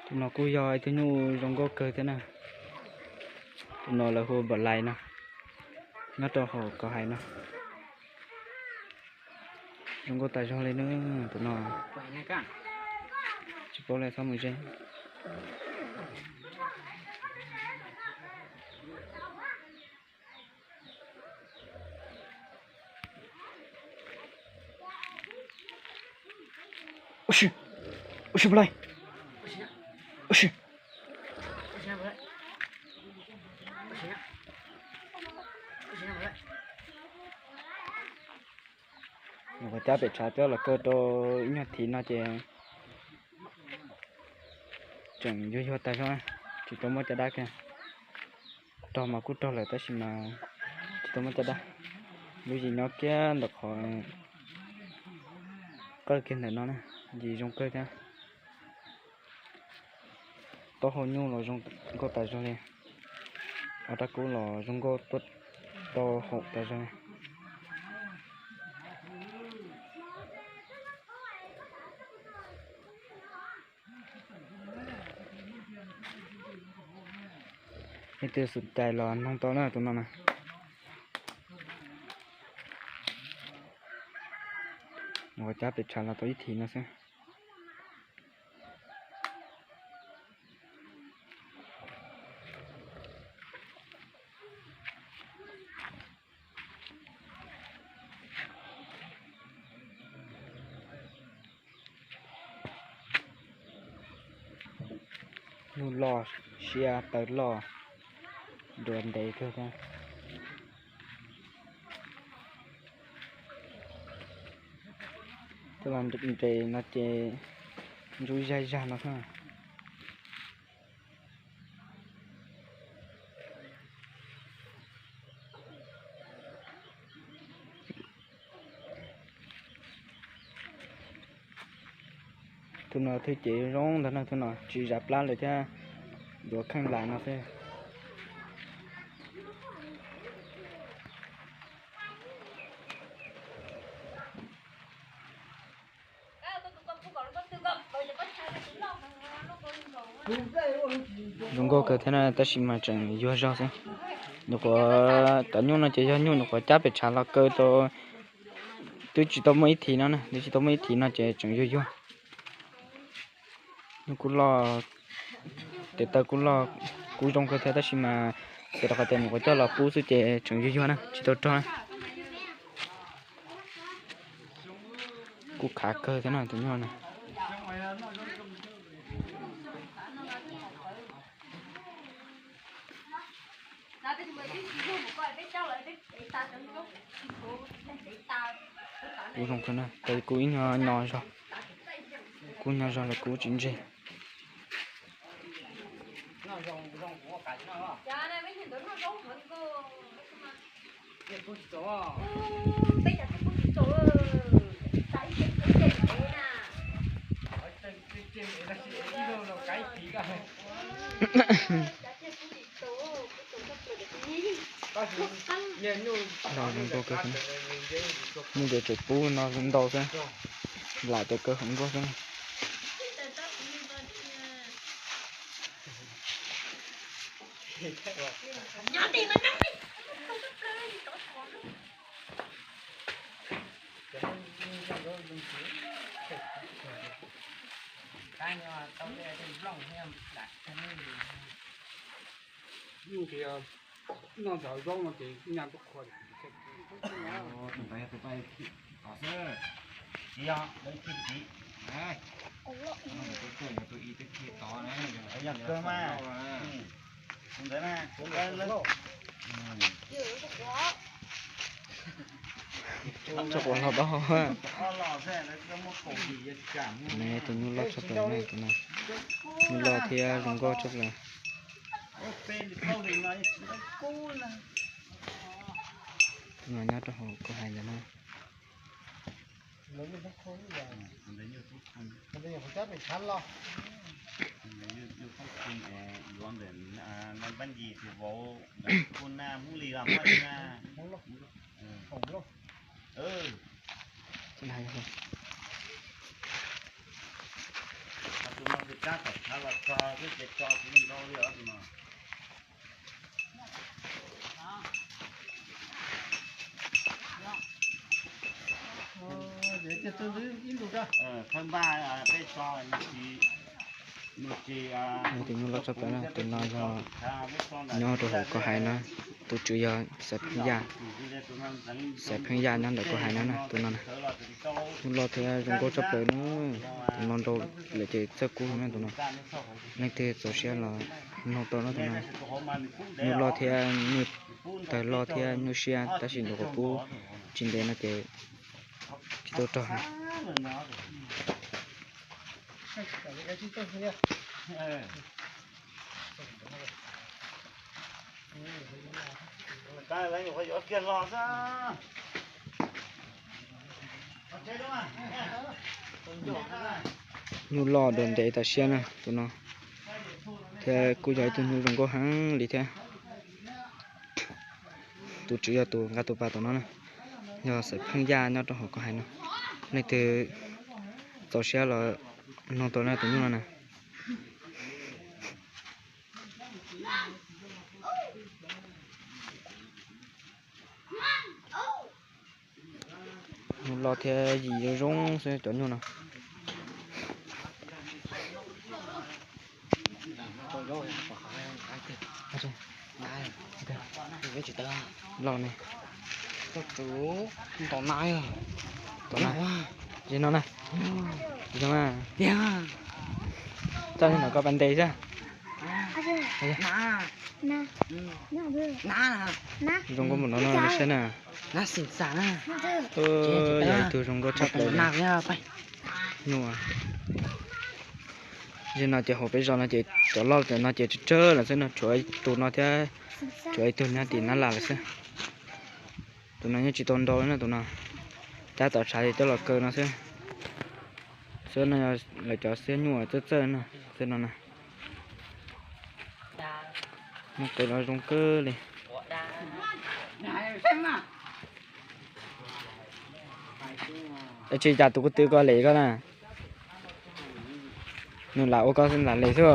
Tus no kuj yog ib tug nyuj zoo nkauj kawg thiab na. Tus no lawv hu npam lais no, nyob rau hauv ko hais no. Zoo nkauj tas zog li na tus no. Tsis paub li, txhob mus ze. Ua si, ua si, npam lais, ua si. Nyuam qhuav cab pem tshav coj los kaw rau ib nyuag thiv no ces tseem yuag yuag tas zog, tsis tau muaj caj dab kiag. Rog mas kuj rog lawm tab sis mas tsis tau muaj caj dab. Lub yim nyob kiag ntawm qhov qawj kiag ntawm no na, yim zoo kawg thiab. Taub hau nyuj los zoo nkauj tas zog li. Ob rab kub los zoo nkauj tuaj tau haum tas zog li. Leej twg xum cais los noog tau na tus no na. Nyuam qhuav cab pem tshav los tau ib thiv no xwb. Nyuj loj, siab tawv loj, dua ntev kawg thiab. Coj los nres no ces ntsub zaj zag no xwb. Tus no thwj cev zoo ntag na, tus no tsis zam plab lawm thiab, duav kheej lam no xwb. Zoo nkauj kawg thiab na tab sis mas tseem yuag zog xwb. Nyuam qhuav cov nyuj no ces yog nyuj nyuam qhuav cab pem tshav los kaw tau, twb tsis tau muaj ib thiv no na, twb tsis tau muaj ib thiv no ces tseem yuag yuag. Nyuj kuj loj, tes taw kuj loj, kuj zoo kawg thiab tab sis mas xav rau qhov tias nyuam qhuav coj los pub xwb ces tseem yuag yuag na, tsis tau rog na. Kuj khav kawg thiab no tus nyuj no. Kuj zoo kawg na, tes kuj ib nyuag nyo zog, kuj nyo zog los kuj tsis ntseg. Loj zoo nkauj kawg, nyuj ces tseem pub no ntau xwb, lam ces kaw hauv nkuaj xwb. Nyuj ces noj ntawm zaub no ces nyaj tuaj qhua. Tus ntawd yog tus paj thim tod xwb, tsis yog lawv thim thim. Tus kawg yog tus ib tug thim tod na, yog kawg mas. Tus ntawd na, tus kawg. Tshaj qhuav loj dob. Tus nyuj loj tshaj plaws na tus no. Nyuj loj thiab zoo nkauj tshaj plaws. Tus no nyob rau hauv kuv hais ntawd na. Tus nyuj loj tshaj plaws na, tus no yog nyob rau hauv ko hais no, tus tswv yog xaiv pheej yaj, xaiv pheej yaj nyob ntawm ko hais no na, tus no na. Nyuj loj thiab zoo nkauj tshaj plaws na, tus no nrau lawm ces txawj kub na tus no. Leej twg txaus siab los nug tau na tus no. Nyuj loj thiab nyuj, tawg loj thiab nyuj siab tab sis nrau qhov pub tsis ntev no ces tsis tau rog. Nyuj loj dua ntev tas siab na tus no, thiab kuj yog ib tug nyuj zoo nkauj heev li thiab. Tus tswv yog tus nqa tus pas tom no na, yog xaiv pheej yaj nyob rau hauv ko hais no. Leej twg txaus siab los nug tau na tus nyuj no na. Nyuj loj thiab yim zoo zoo xwb cov nyuj no. Loj ne. Tom no, no na. Txoj no koj pas ntes xwb. Zoo nkauj npaum no no saib na. Yog ib tug zoo nkauj tshaj plaws li. Nyuj, zaum no ces hauv peb zos no ces cov loj no ces tsawg tsawg lawm xwb no, tshuav tus no thiab, tshuav ib tug nyob tim nab las lawm xwb. Tus no yeej tsis tau nrau li no tus no, cab tom tshav ces coj los kaw no xwb. Xwb no lawv cov xiab nyuj txawj txawj no, xwb no na. Muaj qe los zoo kawg li. Tsis cas tus kuj twv koj lem koj na. Nws lam ua koj lam lem xwb.